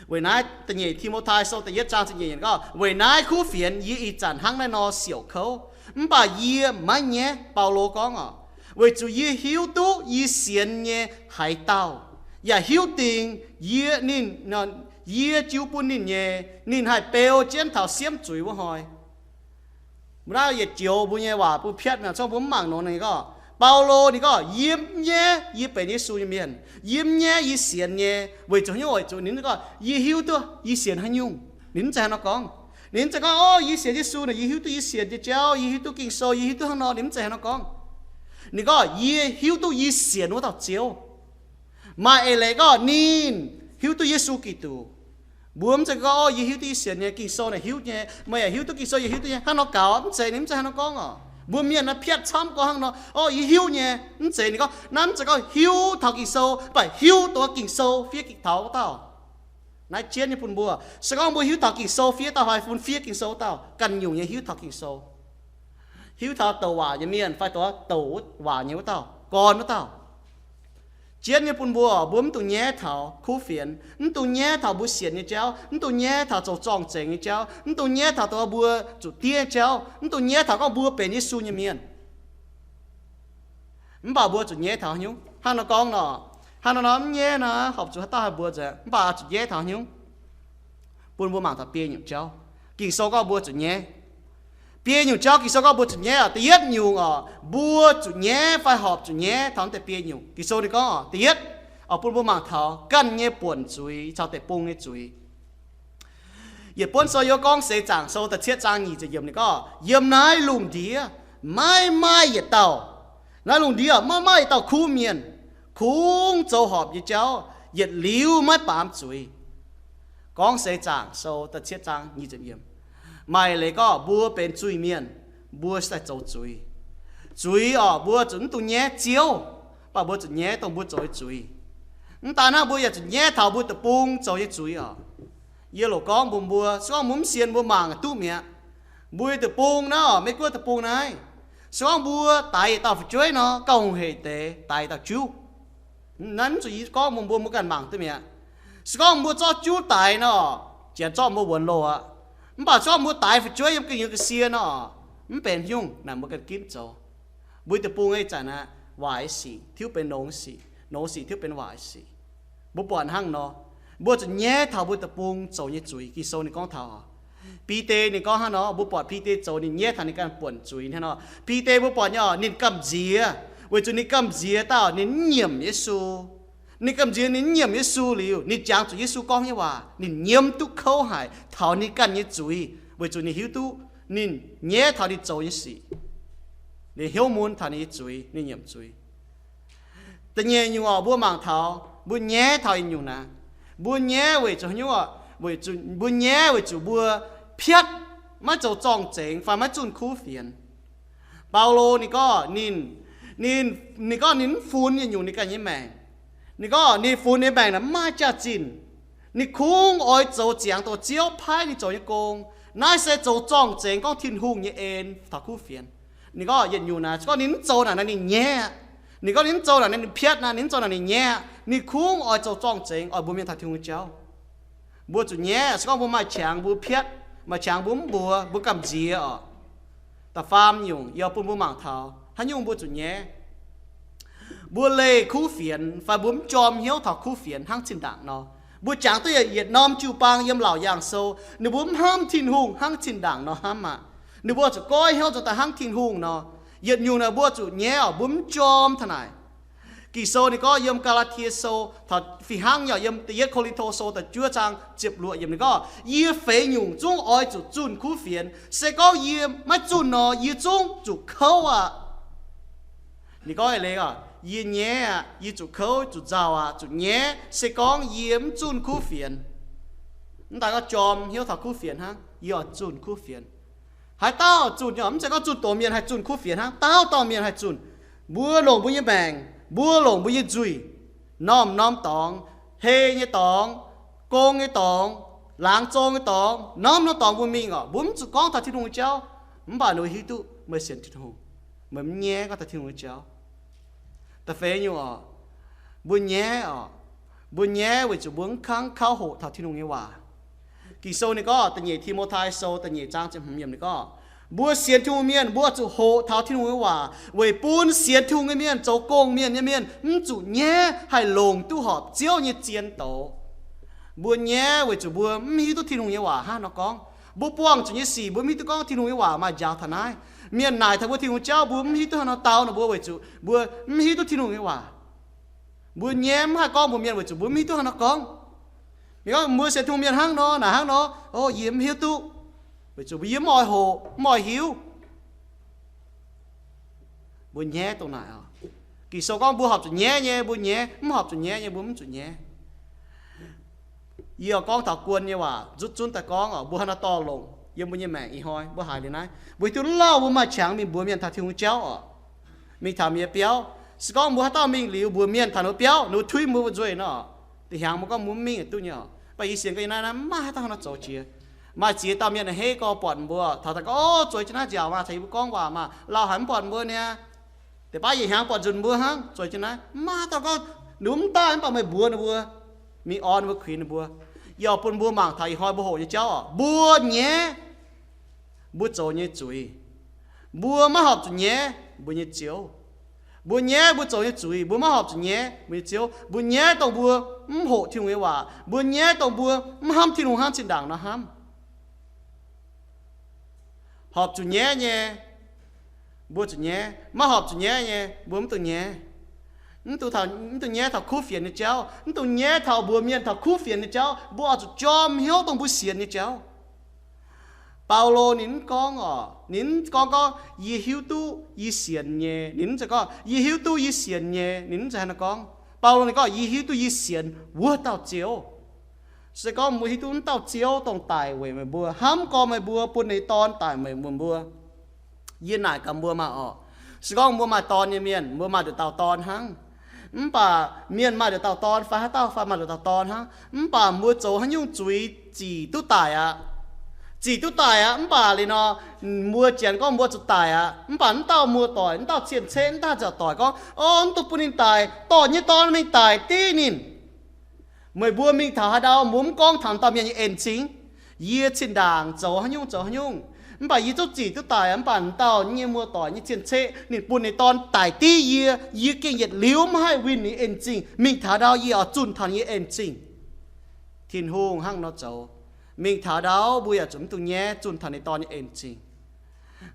Weic naaiv da'nyeic Ti^mo^tai Sou da'yietv zaang ziepc nyeic yiemc gorngv, weic naaiv kuv fienx yie ih zanc hnangv naaiv nor siouc kouv, mv baac yie maiv nyaiv. Baulo gorngv orqc, weic zuqc yie hiuv duqv yie sienx nyei haaix dauh, yaac hiuv dingc yie ninh, yie jiu bun ninh nyei, ninh haih beu jienv taux siemv zuiz wuov hnoi. Mbuo naaiv yietc joux mbuo nyei waac bun piatv mi'aqv, cong mbuo mv mangc nor ninh gorngv, Baulo ninh gorngv, yie mv nyaiv yie benx Yesu nyei mienh, yie mv nyaiv yie sienx nyei, weic zuqc haaix nyungc? Weic zuqc ninh gorngv, yie hiuv duqv yie sienx haaix nyungc. Ninh mv zeiz haaix nor gorngv. Ninh mv zeiz gorngv, o, yie sienx Yesu naaic, yie hiuv duqv yie sienx nyei jauv, yie hiuv duqv Ging-Sou, yie hiuv duqv hnangv nor. Ninh mv zeiz haaix nor gorngv. Ninh gorngv, yie hiuv duqv yie sienx wuov dauh Ziouv. Maaih eix leiz gorngv ninh hiuv duqv Yesu Giduc. Mbuo mv zeiz gorngv, o, yie hiuv duqv yie sienx nyei, Ging-Sou naaic hiuv nyei, meih yaac hiuv duqv Ging-Sou, yie hiuv duqv nyei, hnangv nor gaux. Mv zeiz, ninh mv zeiz hnangv nor gorngv orqc. Mbuo mienh naaiv piatv camv gorngv hnangv nor, o, yie hiuv nyei. Mv zeiz, ninh gorngv naaiv mv zeiz gorngv hiuv taux Ging-Sou, mv baac hiuv dongh Ging-Sou fiev taux wuov dauh. Naaiv jienv nyei bun mbuo. Se gorngv mbuo hiuv taux Ging-Sou fiev dauh fai fun fiev Ging-Sou wuov dauh, ganh nyungc nyei hiuv taux Ging-Sou, hiuv taux douc waac nyei mienh fai douc waac nyei wuov dauh, gorn wuov dauh. Jienv nyei bun mbuo, mbuo mv dungx nyaiv taux kuv fienx, mv dungx nyaiv taux mbuo sienx nyei jauv, mv dungx nyaiv taux zoux zorng-zengx nyei jauv, mv dungx nyaiv taux dongh mbuo zuqc diev nyei jauv, mv dungx nyaiv taux gorngv mbuo benx Yesu nyei mienh. Mv baac mbuo zuqc nyaiv taux haaix nyungc? Hnangv nor gorngv nor, hnangv nor nor mv nyaiv nor, horpc zuqc haaix dauh haih mbuox nzengc, mv baac zuqc nyaiv taux haaix nyungc? Bun mbuo mangc taux biei nyungc jauv, Ging-Sou gorngv mbuo zuqc nyaiv. Biei nyungc jauv Ging-Sou gorngv mbuo zuqc nyaiv oc. Da'yietv nyungc oc, mbuo zuqc nyaiv fai horpc zuqc nyaiv taux naaiv deix biei nyungc. Ging-Sou ninh gorngv, da'yietv oc, bun mbuo mangc taux ganh nyei buonc zuiz caux deic-bung nyei zuiz. Yietc buonv sou yiem Gorngv Seix Zaangc Sou da'cietv zaang nyic ziepc yiemc ninh gorngv, yiem naaiv lungh ndiev maiv maaih yietc dauh, naaiv lungh ndiev maiv maaih yietc dauh kuv mienh, kungx zoux horpc nyei jauv, yietc liuz maiv baamz zuiz. Gorngv Seix Zaangc Sou da'cietv zaang nyic ziepc yiemc. Maaih leiz gorngv mbuo benx zuiz-mienh, mbuo se daaih zoux zuiz. Zuiz oc, mbuo zuqc mv dungx nyaiv Ziouv, mv baac mbuo zuqc nyaiv dongh mbuo zoux nyei zuiz. Mv daan hnangv, mbuo yaac zuqc nyaiv taux mbuo deic-bung zoux nyei zuiz oc. Yie loc gorngv mbuox mbuo, se gorngv mbuo mv sienx, mbuo mangc duqv mi'aqv. Mbuo nyei deic-bung naaiv oc, Meiv-Guoqv deic-bung naaiv, se gorngv mbuo daix yietc dauh fu'jueiv nor, gauh hungh heic deix daix dauh juv. Naaiv mv zuqc yie gorngv mbuox mbuo, mbuo ganh mangc duqv mi'aqv. Se gorngv mbuo zorqv juv daix nor, janx zorqv mbuo wuonx loh aqv. Mv baac se gorngv mbuo daix fu'jueiv yiem ga'nyuoz ga'sie nor, mv benx haaix nyungc naaic, mbuo ganh ginv zoux. Mbuo nyei deic-bung ih zanc aqv, waaic sic tiuv benx nongx sic, nongx sic tiuv benx waaic sic. Mbuo buatc hnangv nor, mbuo zuqc nyaiv taux mbuo deic-bung zoux nyei zuiz. Ging-Sou ninh gorngv taux oc, Bide ninh gorngv hnangv nor, mbuo buatc Bide zoux, ninh nyaiv taux ninh ganh buonc zuiz hnangv nor. Bide mbuo buatc nyei oc, ninh gamh nziex, weic zuqc ninh gamh nziex dauh ninh mv nyiemc Yesu. Ninh gamh nziex ninh mv nyiemc Yesu liuz, ninh jangx zuqc Yesu gorngv nyei waac, ninh nyiemv duqv kouv haic taux ninh ganh nyei zuiz, weic zuqc ninh hiuv duqv ninh nyaiv taux ninh zoux nyei sic. Ninh hnyouv mun taux ninh nyei zuiz, ninh nyiemc zuiz. Da'nyeic nyungc oc, mbuo mangc taux mbuo nyaiv taux nyungc naaiv. Mbuo nyaiv weic zuqc haaix nyungc oc? Weic zuqc mbuo nyaiv weic zuqc mbuo piatv, maiv zoux zorng-zengx fai maiv zunh kuv fienx. Baulo ninh gorngv ninh, ninh, ninh gorngv ninh mv funx yietc nyungc ninh ganh nyei maengc. Ninh gorngv ninh funx ninh maengc naaic mv maaih jaax-zinh. Ninh kungx oix zoux ziangx dongh Ziouv paaiv ninh zoux nyei gong. Naaiv se zoux zorng-zengx gorngv Tin-Hungh nyei en taux kuv fienx. Ninh gorngv yietc nyungc naaic, se gorngv ninh mv zoux naaic nor ninh nyaiv aqv. Ninh gorngv ninh mv zoux naaic nor ninh piatv aqv, ninh mv zoux naaic ninh nyaiv aqv. Ninh kungx oix zoux zorng-zengx oix mbuox mienh taux Tin-Hungh nyei jauv. Mbuo zuqc nyaiv, se gorngv mbuo maaih qangx mbuo piatv, maaih qangx mbuo mv mbuox, mbuo gamh nziex oc. Da'faam nyungc, yie bun mbuo mangc taux haaix nyungc mbuo zuqc nyaiv. Mbuo leih kuv fienx fai mbuo mv jorm hnyouv taux kuv fienx hnangv zinh ndaangc nor. Mbuo jangx duqv yietc norm jiu-baang yiem Laauc Yaangh Sou, ninh mbuo mv hnamv Tin-Hungh hnangv zinh ndaangc nor hnamv aqv. Ninh mbuo zuqc goiv hnyouv zoux daaih hnangv Tin-Hungh nor. Yietc nyungc naaic mbuo zuqc nyaiv oc, mbuo mv jorm taux naaic. Ging-Sou ninh gorngv yiem Gaa^laa^tie Sou, fih hnangv yaac yiem da'yietv Ko^lin^to Sou da'juov zaang ziepc luoqc yiemc ninh gorngv, yie feix nyungc zungv oix zuqc zunh kuv fienx. Se gorngv yie maiv zunh nor, yie zungv zuqc kouv aqv. Ninh gorngv eix leiz oc, yie nyaiv aqv, yie zuqc kouv, zuqc nzauh aqv, zuqc nyaiv, se gorngv yie mv zunh kuv fienx. Mv daaih gorngv jorm hnyouv taux kuv fienx hnangv, yie oix zunh kuv fienx. Haaix dauh zunh nyei, mv zeiz gorngv zunh doz mienh haih zunh kuv fienx hnangv, dauh dauh mienh haih zunh. Mbuo longc mbuo nyei maengc, mbuo longc mbuo nyei nzuih, norm-norm dorngx, hei nyei dorngx, gong nyei dorngx, laangz zong nyei dorngx, norm-norm dorngx mbuo mingh oc, mbuo mv zuqc gorngv taux Tin-Hungh nyei jauv. Mv baac ninh mbuo hiuv duqv meih sienx Tin-Hungh, meih mv nyaiv gorngv taux Tin-Hungh nyei jauv. Da'feix nyungc oc, mbuo nyaiv oc, mbuo nyaiv weic zuqc mbuo mv kangv kauv hoqc taux Tin-Hungh nyei waac. Ging-Sou ninh gorngv, da'nyeic Ti^mo^tai Sou da'nyeic zaang ziepc hmz yiemc ninh gorngv, mbuo sienx Tin-Hungh mienh mbuo zuqc hoqc taux Tin-Hungh nyei waac weic bun sienx Tin-Hungh nyei mienh, zoux gong mienh nyei mienh mv zuqc nyaiv haih longc duqv horpc Ziouv nyei zien doz. Mbuo nyaiv weic zuqc mbuo mv hiuv duqv Tin-Hungh nyei waac hnangv nor gorngv. Mbuo buangh zuqc nyei sic mbuo mv hiuv duqv gorngv Tin-Hungh nyei waac maaih njaaux taux naaiv. Mienh naaic taux mbuo Tin-Hungh nyei jauv mbuo mv hiuv duqv haaix nor dau nor mbuo weic zuqc mbuo mv hiuv duqv Tin-Hungh nyei waac. Mbuo nyaiv mv haih gorngv mbuox mienh weic zuqc mbuo mv hiuv duqv haaix nor gorngv. Mienh gorngv mbuo sienx Tin-Hungh mienh hnangv nor, naaic hnangv nor, o, yie mv hiuv duqv, weic zuqc mbuo yie mv oix hoqc, mv oix hiuv. Mbuo nyaiv dongh naaic oc. Ging-Sou gorngv mbuo horpc zuqc nyaiv nyei mbuo nyaiv, mv horpc zuqc nyaiv nyei mbuo mv zuqc nyaiv. Yie oix gorngv taux guon nyei waac nzutv zunv daaih gorngv oc, mbuo haaix nor dorh longc yiem mbuo nyei maengc ih hnoi mbuo haiz liuz naaiv, mbuo hiuv duqv lauh mbuo maaih qangx mingh mbuox mienh taux Tin-Hungh nyei jauv oc, mingh taux mienh nyei biauv. Se gorngv mbuo haaix dauh mingh liuz mbuox mienh taux ninh mbuo biauv, ninh mbuo tuiv mbuo nzuih nor, da'hiangx mbuo gorngv mbuo mv mingh duqv nyei oc. Mv baac yie sienx gorngv yie naaiv naaiv mv maaih haaix dauh haaix nor zoux jiex. Maaih ziex dauh mienh a'hneiv gorx buatc mbuo taux daaih gorngv, o, zueiz jienv naaiv nziaauc maah, caux yie mbuo gorngv waac maah, lauh haic mv buatc mbuo niaa. Deix baav yietc hnyangx buatc nzunc mbuo hnangv, zueiz jienv naaiv mv maaih haaix dauh gorngv, ninh mbuo mv daaih mv baac meih mbuox ninh mbuo, mingh orn ninh mbuo, kuinx ninh mbuo. Yie oix bun mbuo mangc taux ih hnoi mbuo hoqc nyei jauv oc, mbuo nyaiv mbuo zoux nyei zuiz. Mbuo maiv horpc zuqc nyaiv mbuo nyei Ziouv. Mbuo nyaiv mbuo zoux nyei zuiz, mbuo maiv horpc zuqc nyaiv mbuo nyei Ziouv. Mbuo nyaiv dongh mbuo mv hoqc Tin-Hungh nyei waac. Mbuo nyaiv dongh mbuo mv hnamv Tin-Hungh hnangv zinh ndaangc nor hnamv. Horpc zuqc nyaiv nyei, mbuo zuqc nyaiv. Maiv horpc zuqc nyaiv nyei, mbuo mv dungx nyaiv. Mv dungx taux, mv dungx nyaiv taux kuv fienx nyei jauv. Mv dungx nyaiv taux mbuox mienh taux kuv fienx nyei jauv. Mbuo oix zuqc jorm hnyouv dongh mbuo sienx nyei jauv. Baulo ninh mv gorngv oc, ninh mv gorngv gorngv, yie hiuv duqv yie sienx nyei. Ninh mv zeiz gorngv, yie hiuv duqv yie sienx nyei. Ninh mv zeiz hnangv naaiv gorngv. Baulo ninh gorngv, yie hiuv duqv yie sienx wuov dauh Ziouv. Se gorngv mbuo hiuv duqv wuov dauh Ziouv dongh daic weic meih mbuo, hnamv gorx meih mbuo, bun ninh nyei Dorn daic weic meih mbuo. Yie naaic gaax mbuo maah oc. Se gorngv mbuo maaih dorn nyei mienh, mbuo maaih nduqc dauh dorn hnangv. Mv baac mienh maaih nduqc dauh dorn fai haaix dauh fai maaih nduqc dauh dorn hnangv. Mv baac mbuo zoux haaix nyungc zuiz zic duqv daic aqv. Zic duqv daic aqv. Mv baac liuz nor, mbuo janx gorngv mbuo zuqc daic aqv. Mv baac mv dauh muoz-doic, mv dauh cien-ceqv, mv dauh nziaauc doic gorngv, o, mv dungx bun ninh daic, dorh nyei dorn mingh daic div ninh. Meih mbuo mingh taux haaix ndau, mbuo mv gorngv taux dauh mienh nyei en-zingh. Yie zinh ndaangc zoux haaix nyungc zoux haaix nyungc, mv baac yie zungv zic duqv daic. Mv baac dauh nyei muoz-doic nyei cien-ceqv ninh bun ninh dorn daic div yie, yie gengh yietc liuz mv haih winh ninh en-zingh. Mingh taux ndau yie oix zunh taux ninh nyei en-zingh. Tin-Hungh hnangv nor zoux. Mingh taux ndau mbuo yaac zuqc mv dungx nyaiv zunh taux ninh dorn nyei en-zingh.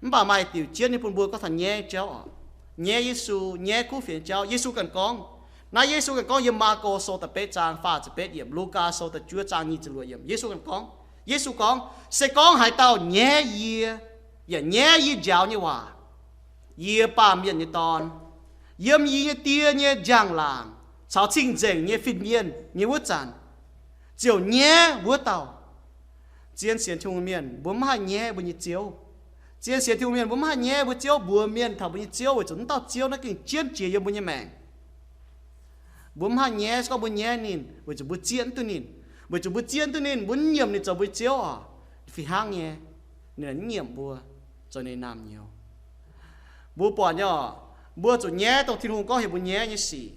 Mv baac maaih diuc jienv nyei bun mbuo gorngv taux nyaiv jauv oc. Nyaiv Yesu, nyaiv kuv fienx jauv. Yesu ganh gorngv, naaiv Yesu ganh gorngv yiem Maako Sou da'betv zaang faah ziepc betv yiemc, Lugaa Sou da'juov zaang nyic ziepc luoqc yiemc. Yesu ganh gorngv, Yesu gorngv, se gorngv haaix dauh nyaiv yie, yaac nyaiv yie njaaux nyei waac, yie, Baamh Mienh nyei Dorn, yiem yie nyei Die nyei njang-laangc caux cing-nzengc nyei fin-mienh nyei wuov zanc, ziouc nyaiv wuov dauh. Zien sienx Tin-Hungh mienh, mbuo mv haih nyaiv mbuo nyei Ziouv. Zien sienx Tin-Hungh mienh mbuo mv haih nyaiv mbuo Ziouv, mbuox mienh taux mbuo nyei Ziouv, weic zuqc mv dauh Ziouv naaiv gengh jienv jiex yiem mbuo nyei maengc. Mbuo mv haih nyaiv, se gorngv mbuo nyaiv ninh, weic zuqc mbuo zieqv mv duqv ninh. Weic zuqc mbuo zieqv mv duqv ninh, mbuo mv nyiemc ninh zoux mbuo nyei Ziouv oc, fih hnangv nyei, ninh mv nyiemc mbuo zoux ninh naamh nyouz. Mbuo buatc nyei oc, mbuo zuqc nyaiv dongh Tin-Hungh gorngv heuc mbuo nyaiv nyei sic.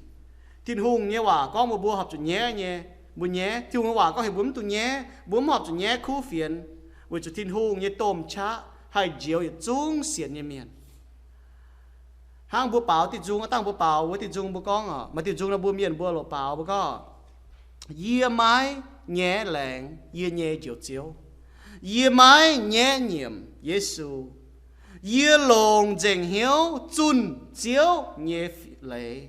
Tin-Hungh nyei waac gorngv mbuo, mbuo horpc zuqc nyaiv nyei, mbuo nyaiv. Tin-Hungh nyei waac gorngv heuc mbuo mv dungx nyaiv, mbuo mv horpc zuqc nyaiv kuv fienx, weic zuqc Tin-Hungh nyei domh qaqv haih njoux yietc zungv sienx nyei mienh. Hnangv mbuo baaux diuh nzung, dangh mbuo baaux wuov diuh nzung mbuo gorngv oc, maaih diuh nzung nor mbuo mienh mbuo loc baaux mbuo gorngv, yie maiv nyaiv laengz yie nyei Njoux Ziouv. Yie maiv nyaiv nyiemc Yesu. Yie longc nzengc hnyouv zunh Ziouv nyei leiz,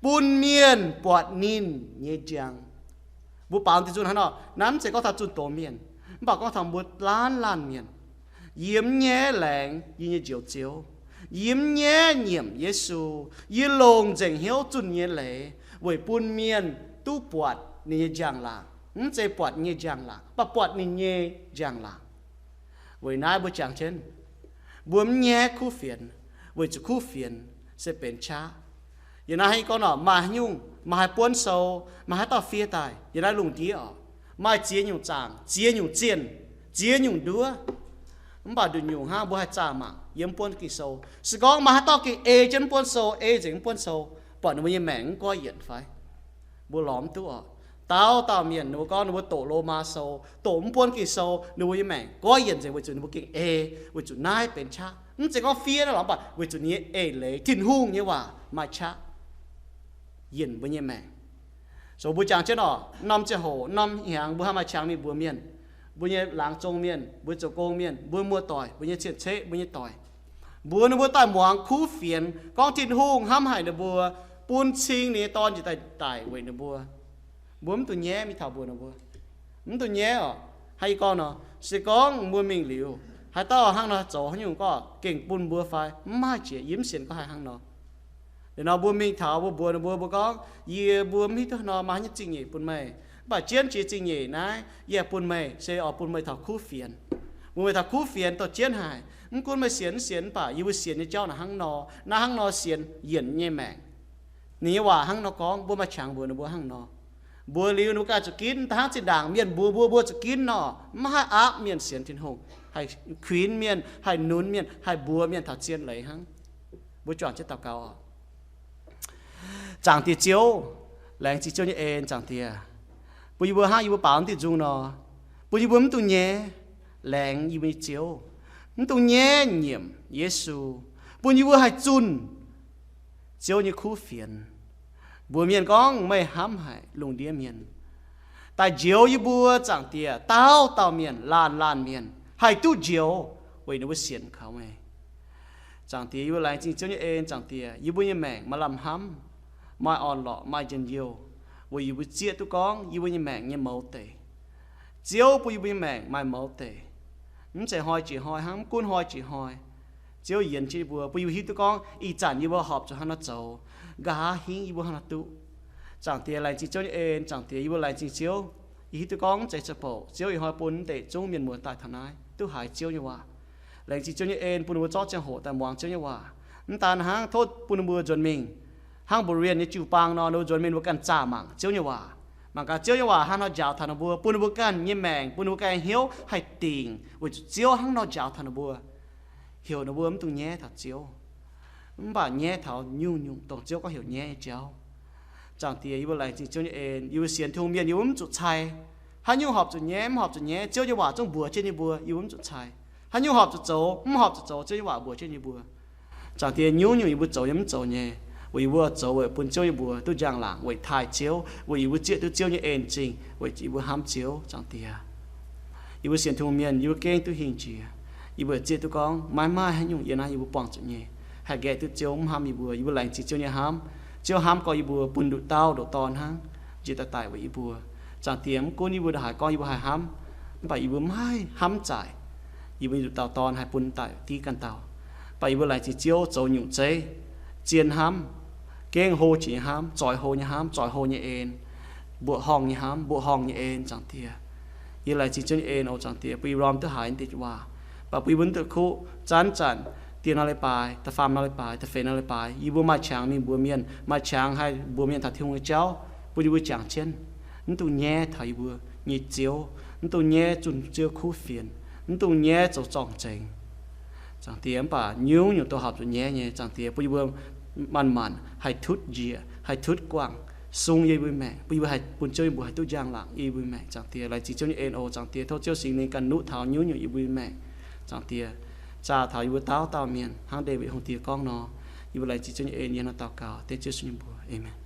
bun mienh buatc ninh nyei njang. Mbuo baaux diuh nzung hnangv nor, naaiv mv zeiz gorngv taux zunh doz mienh, mv baac gorngv taux mbuo laanh laanh mienh. Yie mv nyaiv laengz yie nyei Njoux Ziouv. Yie mv nyaiv nyiemc Yesu. Yie longc nzengc hnyouv zunh nyei leiz weic bun mienh duqv buatc ninh nyei njang-laangc. Mv zeiz buatc ninh nyei njang-laangc, mv baac buatc ninh nyei njang-laangc. Weic naaiv mbuo jangx jienv, mbuo mv nyaiv kuv fienx, weic zuqc kuv fienx se benx qaqv. Yiem naaiv haaix gorngv nor, maaih haaix nyungc, maaih haaix buonv sou, maaih haaix dauh fiev daaih, yiem naaiv lungh ndiev oc, maaih ziex nyungc zaangc, ziex nyungc zienh, ziex nyungc nduov. Mv baac nduqc nyungc hnangv mbuo haih zaah mangc yiem mv buonv Ging-Sou. Se gorngv maaih haaix dauh gengh ei jienv mv buonv sou, ei nzengc mv buonv sou, buatc ninh mbuo nyei maengc mv goiv yienc fai? Mbuo lorz mv duqv oc. Dauh dauh mienh ninh mbuo gorngv ninh mbuo doqc Lomaa Sou, doqc mv buonv Ging-Sou, ninh mbuo nyei maengc goiv yienc nzengc weic zuqc ninh mbuo gengh ei, weic zuqc naaiv benx qaqv. Mv zeiz gorngv fiev naaiv lorz, mv baac weic zuqc ninh nyei eix leiz, Tin-Hungh nyei waac maaih qaqv yienc mbuo nyei maengc. So mbuo jangx jienv oc, norm ziangh hoc, norm hnyangx mbuo haih maaih qangx mingh mbuox mienh, mbuo nyei laangz zong mienh, mbuo zoux gong mienh, mbuo muoz-doic, mbuo nyei cien-ceqv, mbuo nyei doic, mbuox ninh mbuo daaih muangx kuv fienx gorngv Tin-Hungh hnamv haic ninh mbuo, bun cing ninh nyei Dorn njiec daaih daic weic ninh mbuo. Mbuo mv dungx nyaiv mingh taux mbuox ninh mbuo. Mv dungx nyaiv oc. Hnangv yie gorngv nor, se gorngv mbuo mingh liuz, haaix dauh hnangv nor zoux haaix nyungc gorngv gengh bun mbuo fai? Mv maaih jiex, yie mv sienx gorngv haih hnangv nor. Liuz nor mbuo mingh taux mbuo mbuox ninh mbuo, mbuo gorngv, yie mbuo mv hiuv duqv nor maaih haaix nyungc zingh nyeic bun meih, mv baac jienv jiex zingh nyeic naaiv yie bun meih, se oix bun meih taux kuv fienx. Bun meih taux kuv fienx dorh jienv haic. Mv gunv meih sienx mv sienx, mv baac yie mbuo sienx nyei jauv naaic hnangv nor, naaiv hnangv nor sienx yienc nyei maengc. Ninh nyei waac hnangv nor gorngv, mbuo maaih qangx mbuox ninh mbuo hnangv nor. Mbuox liuz ninh mbuo ganh zuqc ginv. Da'hnangv zinh ndaangc mienh mbuox mbuo, mbuo zuqc ginv nor, mv haih aapv mienh sienx Tin-Hungh, haih kuinx mienh, haih nunz mienh, haih mbuox mienh taux zien leiz hnangv. Mbuo juangc jienv daux gaux oc. Zaangc Diex Ziouv, laengz zingh Ziouv nyei en, Zaangc Diex, bun yie mbuo hnangv yie mbuo baaux diuh nzung nor, bun yie mbuo mv dungx nyaiv, laengz yie mbuo nyei Ziouv, mv dungx nyaiv nyiemc Yesu, bun yie mbuo haih zunh Ziouv nyei kuv fienx. Mbuox mienh gorngv meih hnamv haic lungh ndiev mienh, daaih njoux yie mbuo, Zaangc Diex, dauh dauh mienh, laanh laanh mienh haih duqv njoux weic ninh mbuo sienx kaux meih. Zaangc Diex, yie mbuo laengz zingh Ziouv nyei en, Zaangc Diex. Yie mbuo nyei maengc maaih lamh hnamv, maaih orn-lorqc, maaih njien-youh, weic yie mbuo zieqv duqv gorngv yie mbuo nyei maengc nyei mouz deic. Ziouv bun yie mbuo nyei maengc maaih mouz deic. Mv zeiz hnoi jiex hnoi hnangv, mv gunv hnoi jiex hnoi. Ziouv yienx jienv yie mbuo, bun yie mbuo hiuv duqv gorngv ih zanc yie mbuo horpc zuqc hnangv nor zoux, nqa'haav hingv yie mbuo hnangv nor duqv. Zaangc Diex, laengz zingh Ziouv nyei en, Zaangc Diex. Yie mbuo laengz zingh Ziouv. Yie hiuv duqv gorngv mv zeiz zoux bouc, Ziouv ih hnoi bun mv deix zungv mienh muoz daaih taux naaiv duqv haiz Ziouv nyei waac. Laengz zingh Ziouv nyei en bun ninh mbuo zorqv ziangh hoc daaih muangx Ziouv nyei waac. Mv daan hnangv, tov bun ninh mbuo nzuonx mingh hnangv Berean nyei jiu-baang nor, ninh mbuo nzuonx mingh ninh mbuo ganh zaah mangc Ziouv nyei waac. Mangc gaax Ziouv nyei waac hnangv nor njaaux taux ninh mbuo, bun ninh mbuo ganh nyei maengc, bun ninh mbuo ganh hnyouv haih dingc weic zuqc Ziouv hnangv nor njaaux taux ninh mbuo, heuc ninh mbuo mv dungx nyaiv taux Ziouv, mv baac nyaiv taux nyungc-nyungc dongh Ziouv gorngv heuc nyaiv nyei jauv. Zaangc Diex, yie mbuo laengz zingh Ziouv nyei en. Yie mbuo sienx Tin-Hungh mienh, yie mbuo mv zuqc cai. Haaix nyungc horpc zuqc nyaiv, mv horpc zuqc nyaiv, Ziouv nyei waac zungv mbuox jienv yie mbuo, yie mbuo mv zuqc cai. Haaix nyungc horpc zuqc zoux, mv horpc zuqc zoux, Ziouv nyei waac mbuox jienv yie mbuo. Zaangc Diex, nyungc-nyungc yie mbuo zoux nyei mv zoux nyei, weic yie mbuo zoux weic bun Ziouv nyei mbuox duqv njang-laangc, weic taaih Ziouv, weic yie mbuo zieqv duqv Ziouv nyei en-zingh, weic yie mbuo hnamv Ziouv. Zaangc Diex, yie mbuo sienx Tin-Hungh mienh, yie mbuo gengh duqv hingh jiex. Yie mbuo zieqv duqv gorngv maiv maaih haaix nyungc yiem naaiv yie mbuo buangh zuqc nyei haih nqaeqv duqv Ziouv mv hnamv yie mbuo. Yie mbuo laengz zingh Ziouv nyei hnamv. Ziouv hnamv gorx yie mbuo, bun nduqc dauh nduqc dorn hnangv njiec daaih daic weic yie mbuo. Zaangc Diex, mv gunv yie mbuo ndongc haaix gorngv yie mbuo haih hnamv, mv baac yie mbuo maiv hnamv zaaic yie mbuo nyei nduqc dauh dorn haih bun daic div ganh dauh. Mv baac yie mbuo laengz zingh Ziouv zoux nyungc zeiv, zien hnamv, gengh hlo jiex nyei hnamv, zoix hlo nyei hnamv, zoix hlo nyei en, mbuoqc horngh nyei hnamv, mbuoqc horngh nyei en. Zaangc Diex, yie laengz zingh Ziouv nyei en oc. Zaangc Diex, bun yie ndorm duqv haiz naaiv deix waac, Mv baac bun yie mbuo mv dungx kuv zanc-zanc, dieh nor leiz-baaix, da'faam nor leiz-baaix, da'feix nor leiz-baaix, yie mbuo maaih qangx mingh mbuox mienh, maaih qangx haih mbuox mienh taux Tin-Hungh nyei jauv, bun yie mbuo jangx jienv, mv dungx nyaiv taux yie mbuo nyei Ziouv, mv dungx nyaiv zunh Ziouv kuv fienx, mv dungx nyaiv zoux zorng-zengx, Zaangc Diex. Mv baac nyungc-nyungc do horpc zuqc nyaiv nyei, Zaangc Diex, bun yie mbuo manc-manc haih tutv njiec, haih tutv guangc, sung yie mbuo maengc, bun yie mbuo haih, bun Ziouv yie mbuo haih duqv njang-laangc yie mbuo maengc, Zaangc Diex. Laengz zingh Ziouv nyei en oc, Zaangc Diex. Tov Ziouv Singx Lingh ganh nuqv taux nyungc-nyungc yie mbuo maengc, Zaangc Diex, zaah taux yie mbuo dauh dauh mienh hnangv Ndaawitv Hungh Diex gorngv nor. Yie mbuo laengz zingh Ziouv nyei en, yie hnangv naaiv daux gaux dengv Ziouv Yesu nyei mbuox. Aamen.